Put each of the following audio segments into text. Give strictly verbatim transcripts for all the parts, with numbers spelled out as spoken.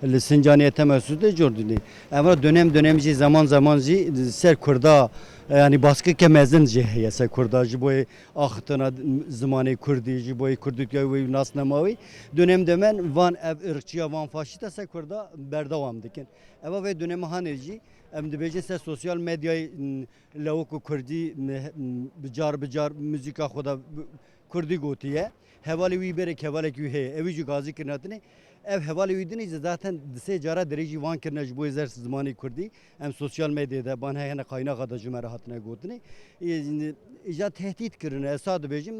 Li Sincanê Etema Sûdê cor dînî. Eva dönem dönem jî, zeman zeman jî ser Kurda, e, yanî baskike mezin jî heye ser Kurda. Ji bo yê axiftina zimanê Kurdî, ji bo yê Kurdî wê nasnema wê. Dönem dönem van ev irqçiya, van faşîsta ser Kurda berdewam dikin. Eva vê dönema hanê jî, em dibêjin ser sosyal medyayê, m, lewik û Kurdî, m, m, bi car bi car muzîka xwe de bi-, Kurdî gotiye. Hevalê wî berek hevalekî wî heye. Ew jî gazî kirine hatinê. Ev hevalê wî dinê jî zaten di sê cara dirêjî van kirine ji bo yê zer zimanê Kurdî. Em sosyal medyayê de ban hene qaynaxa de ji me re hatine gotinê. Ê, îja tehdît kirine. Ez sa dibêjim,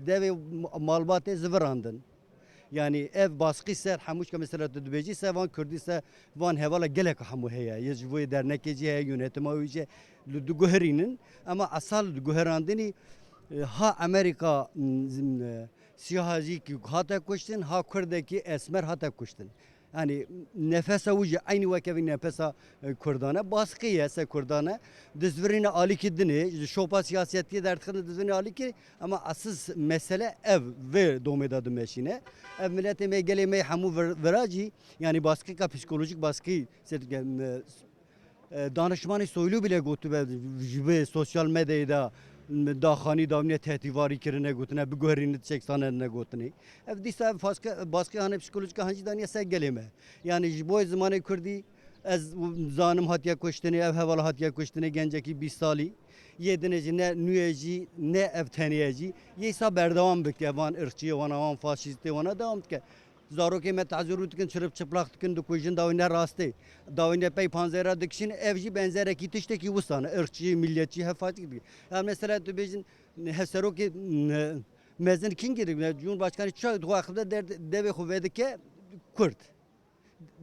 devê malbatê zivirandin. Yanî ev baskî ser hemû, çika mesela tu dibêjî ser van Kurdî, ser van hevala gelek hemû heye. Yê ji bo yê dernekê jî heye, yönetima wî jî li diguherînin. Ema esal diguherandinî, e, ha Amerîka, m, zim, e, siyaha jî ki hate kuştin, ha Kurdekî esmer hate kuştin. Yanî nefesa wî jî eynî weke vî nefesa, e, Kurdan e. Baskî ye ser Kurdan e. Dizvirîne alîkî dinê, ji şopa siyasetiyê derdixin dizvirîne alîkî, ema esas mesele ev vê domê de dimeşîne. Ev miletê me, gelê me hemû vir-, vira jî, yanî baskîka psîkolojîk baskî ser, e, e, danişmanê Soylu bile gotibe ji vê sosyal medyayê de, m, daxanî dawîne tehdîtvarî kirine gotine, biguherîne çek sane ne gotinê. Ev dîsa ev faske-, baskî hane psîkolojîk han jî daniye ser gelê me. Yanî ji bo zimanê Kurdî ez zanim hatiye kuştinê, ev hevala hatiye kuştinê, gencekî bîst salî. Yê dinê jî ne nûye jî, ne ev tenê ye jî. Yê îsa berdewam bike, van irqçiyê wana, van faşîstê wana dewam dike. Zarokê me tezûrû dikin, çirip çiplaq dikin, dikujin, dawî ne rastê. Dawî ne pey panzera dikişin, ev jî benzerekî tiştekî wistan e. Irqçî, milliyetçî, hev faşîst dike. Ya mesela tu bêjin, hevserokê, e, mezin kîngir, e, Cumhurbaşkanı çaw dixwe axifte der-, devê xwe vedike Kurd.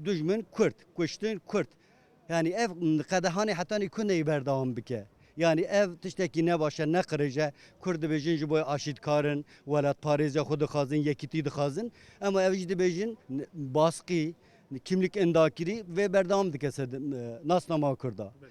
Dijmin Kurd, kuştin Kurd. Yanî ev qedehanê hetanî ku neyê berdewam bike. Yanî ev tiştekî ne baş e, ne qirêj e. Kurd dibêjin ji bo aşîtkar in, welatparêziya xwe dixwazin, yekîtî dixwazin. Ema ev jî dibêjin baskî, kimlik endakirî vê berdewam dike ser, e, nasnama Kurda. Belê.